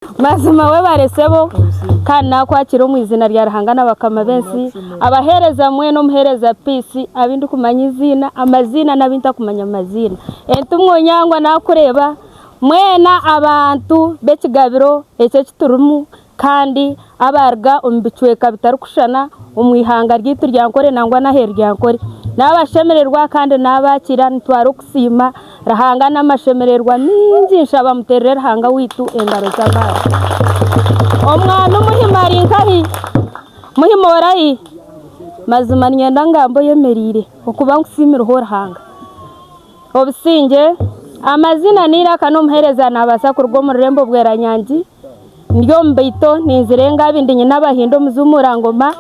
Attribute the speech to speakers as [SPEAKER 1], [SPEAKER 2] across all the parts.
[SPEAKER 1] Mazima webare sebo kandi nakwakira omu izina rya Ruhanga na bakama b'ensi, abahereza mwena omuhereza Peace abu ndikumanya eiziina amaziina n'abu ntakumanya maziina. Entumwa Onyango nakureeba mwena abantu b'ekigabiro eki eki turimu kandi abaruga omu bicweka bitarikushushana omu ihanga ryaitu rya Nkore nangwa n'aheeru rya Nkore. Nabashemererwa kandi nabaakira nitwara okusiima Ruhanga n'amashemererwa mingi nshaba muterere Ruhanga waitu engaro z'amaani. Omwana omuhima ari nkahi? Muhima orahi? Mazima niinyenda ngambe oyemereire okuba nkusiimireho Ruhanga. Obusingye, Amazina n'eiraka n'omuheereza naabaasa kuruga omu rurembo Bweranyangi. Ndi omu baito ninzira engabi ndi nyine abahinda omu zumurangoma,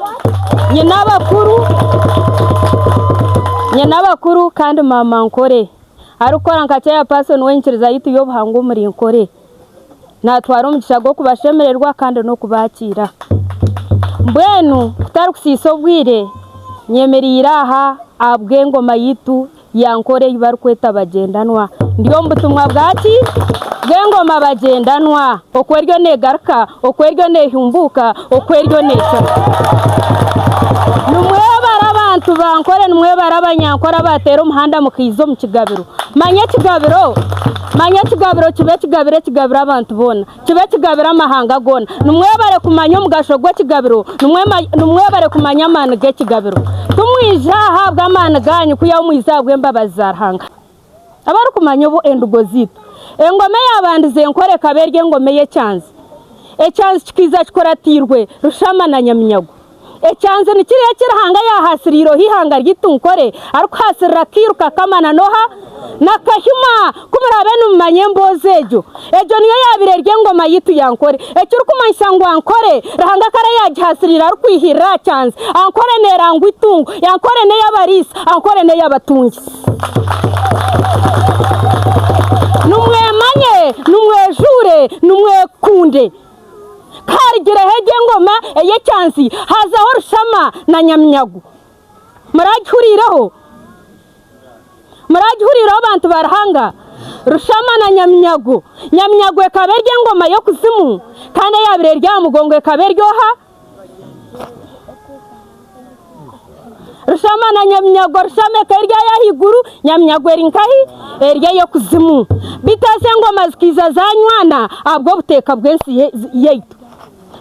[SPEAKER 1] nyine abakuru, nyine abakuru kandi maama Nkore arikukora nka chairperson w'enyikiriza yaitu y'obuhangwa omuri Nkore. Natwara omugisha gw'okubashemererwa kandi n'okubakiira. Mbwenu kutari kusiisa obwire nyemereire aha ahabw'engoma yaitu ya Nkore ei barikweta Bagyendanwa. Ndi omu butumwa bwa ki? Bw'engoma Bagyendanwa. Oku eriyo neegaruka, oku eriyo neehumbuuka, oku eriyo neekira. Nimwebare abantu ba Nkore, nimwebare Abanyankore abaateera omuhanda mukaija omu kigabiro. Manya ekigabiro, manya ekigabiro kibe ekigabiro ekigabiro abantu boona. Kibe ekigabiro amahanga goona. Nimwebare kumanya omugasho gw'ekigabiro, nimwebare kumanya amaani g'ekigabiro. Timwija aha ahabw'amaani gaanyu, kwihaho mwija ahabw'embabazi za Ruhanga. Abarikumanya obu endugo zaitu. Engoma eyaabandize enkora ekaba eri engoma ey'ekyanzi. Ekyanzi kikaija kikuratiirwe Rushama na Nyaminyago. Ekyanzi ni kiriya eki Ruhanga yaahaasiriireho eihanga ryaitu Nkore, arikuhaasirira akairu kakamana n'oha? Na Kahima! Ku muraabe nimumanya emboozi egyo, egyo niyo yaabaire eri engoma yaitu ya Nkore. Ekirikumanyisa ngu Ankore, Ruhanga kare yaagihaasiriire arikwihirira aha kyanzi. Ankore neerangwa eitungo, Ankore n'ey'abariisa, Ankore n'ey'abatungi. Nimwemanye, nimwejuure, nimwekunde. Ku harigireho egyo engoma ey'ekyanzi, haazaho Rushama na Nyaminyago. Muragihuriireho? Muragihuriireho bantu ba Ruhanga? Rushama na Nyaminyago. Nyaminyago ekaba eri engoma y'okuzimu, kandi eyaabaire eri aha mugongo ekaba eri oha? Rushama na Nyaminyago, Rushama ekaba eri ey'ahaiguru, Nyaminyago eri nkahi? Eri ey'okuzimu. Beitu haza engoma zikaija zanywana ahabw'obuteeka bw'ensi yaitu.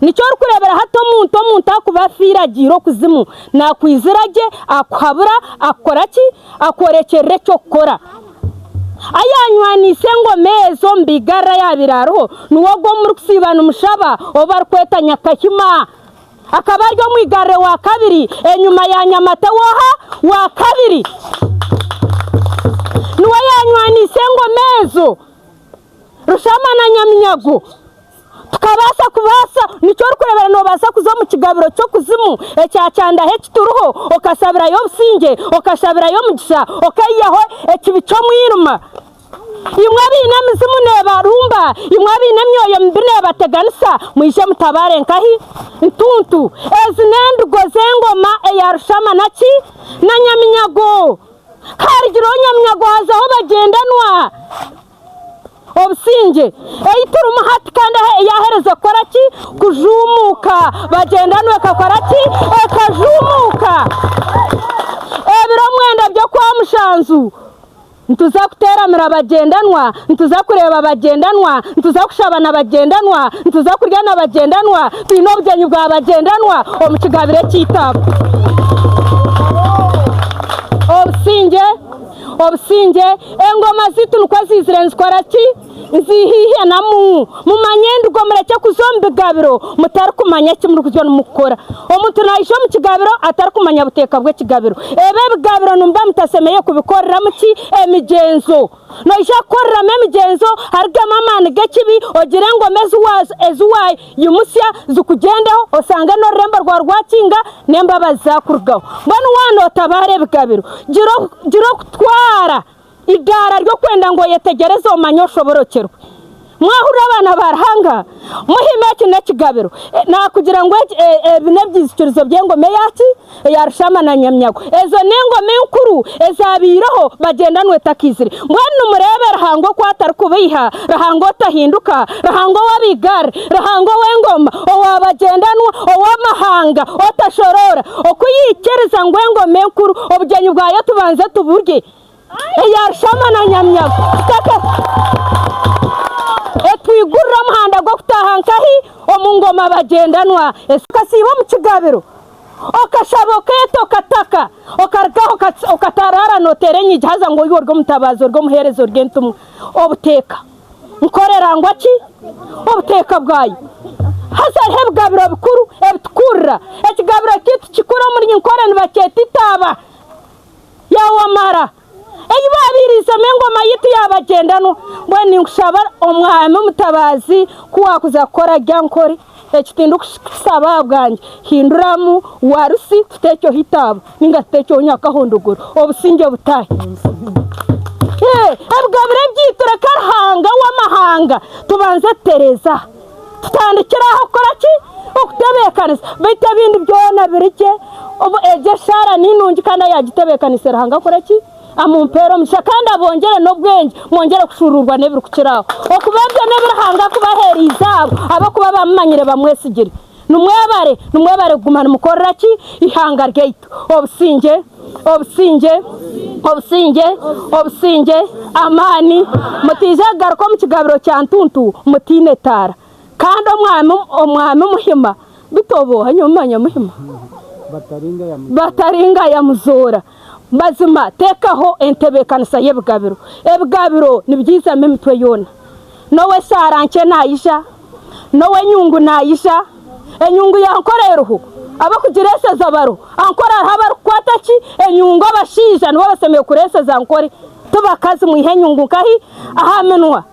[SPEAKER 1] Nikyo orikureebera hati omuntu omuntu akuba afiire agiire okuzimu, nakwizira gye, akuhabura, akukora ki? Akworekyerera eky'okukora. Ayaanywaniise engoma ezo omu bigarra ayaabaire ariho niwe ogwo ou murikusiiba nimushaba ou barikweta Nyakahima. Akaba ari omwigarire wa kabiri enyima ya Nyamata w'oha? Wa kabiri. Niwe yaanywaniise engoma ezo, Rushama na Nyaminyago. Tukabaasa kubaasa, nikyo orikureebera noobaasa kuza omu kigabiro ky'okuzimu ekya kyandaho eki turiho, okashabirayo obusingye, okashabirayo omugisha, okaihaho ekibi ky'omwirima. Imwe abaine emizimu neebarumba, imwe abaine emyoyo mibi neebateganisa, mwije mutabaare nkahi? Ntuntu. Ezi n'endigo z'engoma eya Rushama na ki? Na Nyaminyago. Ku harigireho Nyaminyago hazaho Bagyendanwa. Obusingye ei turimu hati kandi eyaahereza kukora ki? Kujuumuuka. Bagyendanwa ekakora ki? Ekajuumuuka. Ebiro mwenda by'Okwamushanju. Nituza kuteeranira bagyendanwa, nituza kureeba bagyendanwa, nituza kushaba na bagyendanwa, nituza kurya na bagyendanwa, twine obugyenyi bwa bagyendanwa omu kigabiro eky'eitaaba. Obusingye, obusingye, engoma zaitu nikwo ziizire nizikora ki? Nziihaihanamu. Mumanye endigo murekye kuza omu bigabiro mutarikumanya eki murikuza nimukora. Omuntu naija omu kigabiro atarikumanya buteeka bw'ekigabiro. Ebi ebigabiro nimuba mutashemereire kubikoreramu ki? Emigyenzo. Noija kukoreramu emigyenzo harugemu amaani g'ekibi ogire engoma ezi waimutsya zikugyendeho oshange n'orurembo rwawe rwakinga n'embabazi zaakurugaho. Mbwenu waaba nootabaara ebigabiro gira okutwara. Eidaara ry'okwenda ngu oyetegyereze omanye oshoborokyerwe. Mwahurira abaana ba Ruhanga? Muhima eki n'ekigabiro. Naakugira ngu ebi n'ebyijukirizo by'engoma eya ki? Eya Rushama na Nyamyago. Ezo n'engoma enkuru ezaabaireho Bagyendanwa etakaizire. Mbwenu nimureebe Ruhanga oku atarikubeiha, Ruhanga otahinduka, Ruhanga ow'abaigari, Ruhanga ow'engoma, owa Bagyendanwa, ow'amahanga, otashoroora. Oku yaikiriza ngu engoma enkuru obugyenyi bwayo tubanze tuburye. Eya Rushama na Nyamyago tutaka etwigurira omuhanda gw'okutaaha nkahi omu ngoma bagyendanwa. Okasiiba omu kigabiro, okashaba, okeeta, okataka, okarugaho okataraara nooteera enyigi haza ngu iwe ori omutabaazi, ori omuheereza, ori entumwa. Obuteeka. Nkorera ngu ki? Obuteeka bwayo. Haza hariho ebigabiro bikuru ebitukurira. Ekigabiro kyaitu kikuru omuri Nkore nibakyeta itaaba. Yaawamara ei baabiiriizemu engoma yaitu yaabagyendanwa. Mbwenu ninkushaba omwami omutabaazi ku waakuza kukora gye ankore eki tindikushaba ahabwangye. Hinduramu warusi tuteekyeho itaaba nainga tuteekyeho nyakahondogoro obusingye butaahe. Ebigabiro ebyaitu reka Ruhanga ow'amahanga tubanze tutereeze aha. Tutandikire aho kukora ki? Okutebeekanisa. Beitu ebindi byona biri gye. Obu egyo eshaara ni nungi kandi ayaagitebeekanise Ruhanga akore ki? Amumpeere omugisha kandi abongyere n'obwengye mwongyere kushuuruurwa n'ebirikukira aho. Okuba ebyo n'ebi Ruhanga akubaheereize abo abarikuba bamumanyire bamwesigire. Nimwebare, nimwebare kuguma nimukorera ki? Eihanga ryaitu. Obusingye, obusingye, obusingye, obusingye, amaani. Mutaija kugaruka omu kigabiro kya Ntuntu mutaine taara. Kandi omwami, omwami Muhima, beitu oba oha nyowe manya Muhima? Bataringaya Muzoora. Mazima teekaho entebeekanisa y'ebigabiro. Ebigabiro nibyizamu emitwe yoona. N'ow'esaara nkye naija, n'ow'enyungu naija. Enyungu ya Ankore eriho, ab'okugireeseza bariho. Ankore hariho abarikukwata ki? Enyungu abashaija nibo bashemereire kureeseza Ankore, ti bakazi. Mwihe enyungu nkahi? Aha minwa.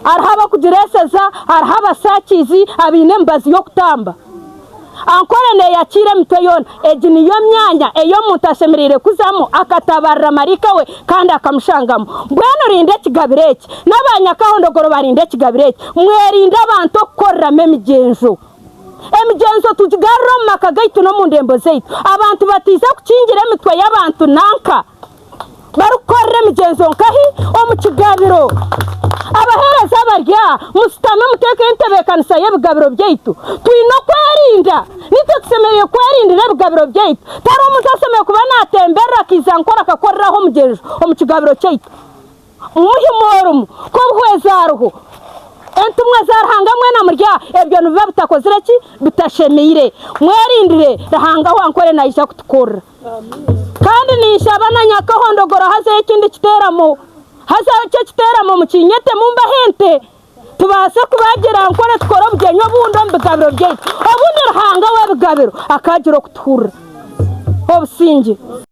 [SPEAKER 1] Hariho ab'okugireeseza, hariho abasaakiizi abaine emibazi y'okutamba. Ankole neeyakiira emitwe yoona. Egi niyo myanya ei omuntu ashemereire kuzamu akatabaarira maraika we kandi akamushangamu. Mbwenu rinda ekigabiro eki, n'abanyakahondogoro barinde ekigabiro eki. Mwerinde abantu okukoreramu emigyenzo. Emigyenzo tugigarure omu maka gaitu n'omu ndembo zaitu. Abantu bataija kukingira emitwe y'abantu nanka. Barikukorera emigyenzo nkahi? Omu kigabiro. Abaheereza abari aha, mushutame muteekeho entebeekanisa y'ebigabiro byaitu. Twine okwerinda. Naitwe tushemereire kwerindira ebigabiro byaitu. Tihariho omuntu ashemereire kuba naatemberera akaija nkora akakoreraho omugyenzo omu kigabiro kyaitu. Muhima orimu, ku obuhwezi hariho. Entumwa za Ruhanga mwena muri aha, ebyo nibiba bitakozire ki? Bitashemeire. Mwerindire, Ruhanga wa Nkore naija kutukorera. Kandi ninshaba na nyakahondogoro hazeho ekindi kiteeramo, haza ekyo ekiteeramo mukinyetemu mbahe ente, tubaase kubagira nkore tukore obugyenyi obundi omu bigabiro byaitu. Obundi Ruhanga w'ebigabiro akaagira okutuhurira. Obusingye.